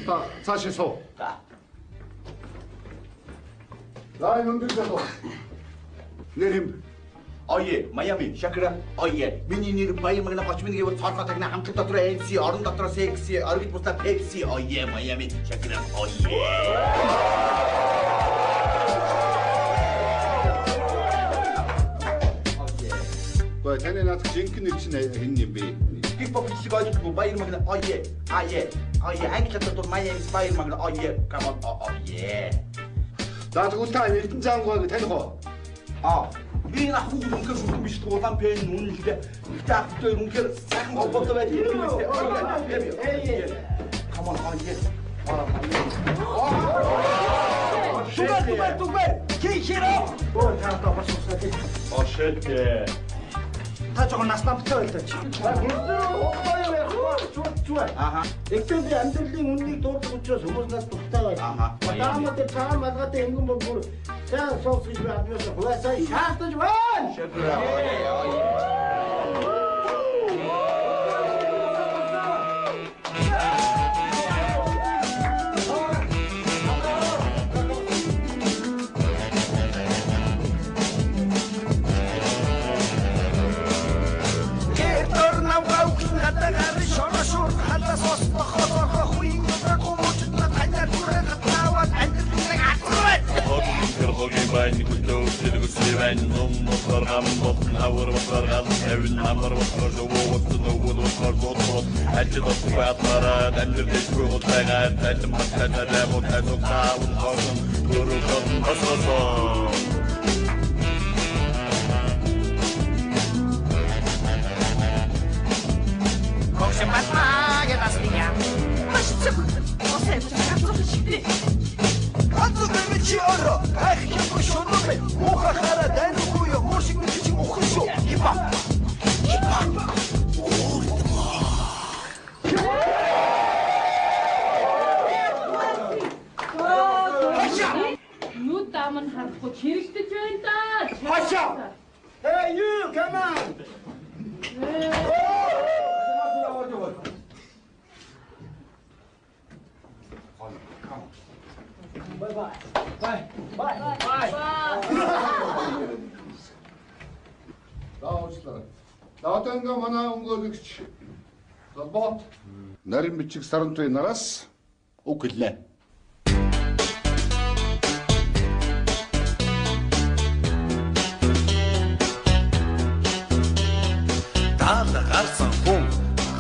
Та цаашаа суу. За энэ өндөр залуу. Нэр хэм. Ое, Майами, Шакира, ое. Миний нэр Баяр Магна 30 гэвэл цорхоо тагна хамтлаг дотор MC, орон дотор секси, оргил бусдаа Пепси. Ое, Майами, Шакира, ое. Гой, таны наадах жинхэнэ нэр чинь хэн юм бэ? Хип-хоп бичлэг ойлгохгүй Баяр Магна, ое, ае. Ое, англи дотор Майами, Баяр Магна, ое. Come on, ое. За тэгвэл та Эрдэнэ Заангойг таних уу? Аа. Би энэ ах хүүхэд үнэхээр шүтэн биш улаан пен үнэлгээ. Гэхдээ ах хоёр үнэхээр сайхан холбоотой байж юм байна. Come on, ое. Түгэр түгэр түгэр. Кихиро. Өө та одоо бас усаад. Оо shit. Та жоохон нас намтай байлаа чи. Бүгдөө юм ярихгүй зүг зүг. Аха. Тэгтээ би амьдралын үннийг дурдах учраас хүмүүс нас дуртай байна. Аха. Таамаа дээр цагаан малгайтай ингэн бүр сайн соус гэж би адмаас хуваасаа шаардаж байна. Шакира. Ое, ое. Нүд ам нь харахгүй хэрэгтэж байна да. Хашаа. Hey you, come on. Bye bye. Bye. Bye. Bye. За уучлаарай. За одоо ингээ манай өнгөөлөгч Золбоот нарийн бичиг сарантын нараас үг хэлнэ. Таалаа гарсан хүн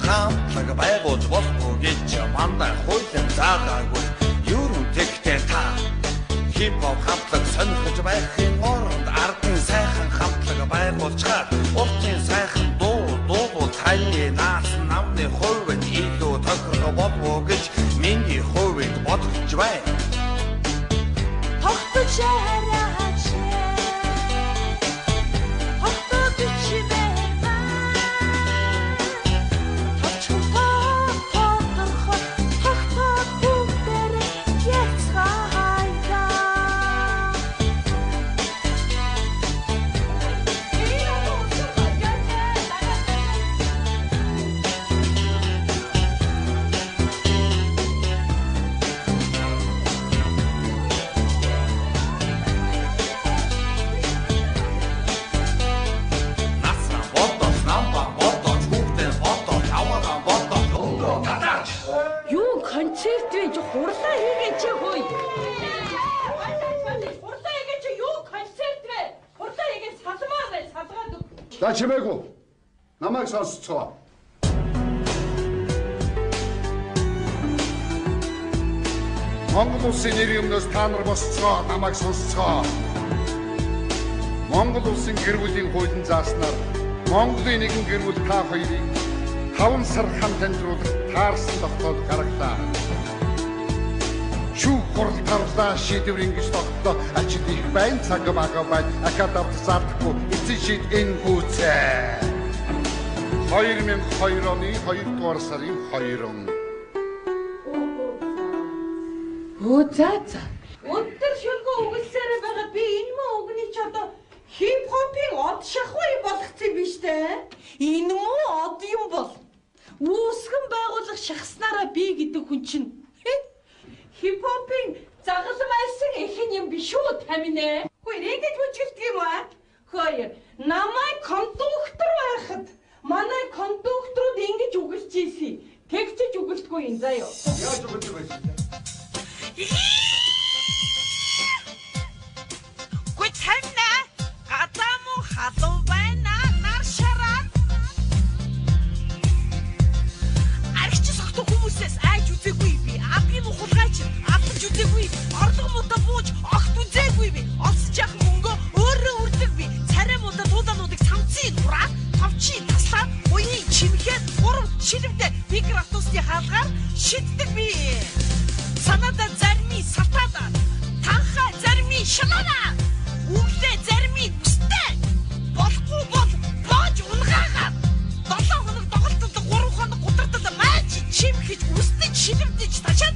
хамтлаг байгуулж болохгүй гэж манай хуулийн заагаагүй. Ерөн тэгтээ та хип-хоп хамтлаг сонирхож байхын оронд ардын сайхан хамтлаг байгуулчаад уртын сайхан дуу дуулуул таны наас намны хувьд илүү тохирох болов уу гэж миний хувьд бодож байна. Тогтож хараач. Тогтож чимээ. Товчхон тодорхой тогтоод бүгдээрээ яцгаая. Насран бодож, намбан бодож, хүүхдэн бодож, аваадан бодож, өнгөө татаач. Юу концерт вэ? Чи хурлаа хийгээ чи хөөе. Хурлаа хийгээ чи юу концерт вэ? Хурлаа хийгээ салмаа бай, салгаад өг. За чимээгүй. Намайг сонсцгоо. Монгол улсын нэрийн өмнөөс та нар босцгоо, намайг сонсцгоо. Монгол улсын гэр бүлийн хуулийн зааснаар Монголын нэгэн гэр бүл та хоёрыг 5 сар хамт амьдруулах таарсан тогтоол гаргалаа. Шүүх хурал гарлаа, шийдвэр ингэж тогтлоо. Ажил их байна, цаг бага байна. Академид зардаггүй, эцсийн шийд энэ гүйцээ. 2002 оны 2 дугаар сарын 2-нд. Өө за за. Өдөр шөнөгүй үгэлсэн биш үү таминэ? Хөөе, ингэж бүжгэлдэг юм аа? Хөөе, намайг кондуктор байхад манай кондукторууд ингэж үгэлж ийсэн. Тэгчэж үгэлдэггүй юм заяа. Яаж үгэлдэг байсан? Гү тамина гадаа муу халуун байна. Нар шараад. Архич согтуу хүмүүсээс айж үзээгүй би. Адгийн ухалгаач алдаж үзээгүй. Орлого муудаа бууж огт үзээгүй би. Олсон жаахан мөнгөө өөрөө үрдэг би. Царай муудаа туулаануудыг самцын ураад, товчийн таслаад, уян чимхэд гурав шилэвдэ микро автобусны хаалгаар шиддэг би. Санаада зарми салтаада. Танхаа зарми шалаана. Үглээ зарми үстэй. Болохгүй бол боож унгаагаад 7 хоног доголдол 3 хоног гутартал мааж чимхэж үстэж шилэвдэж ташаа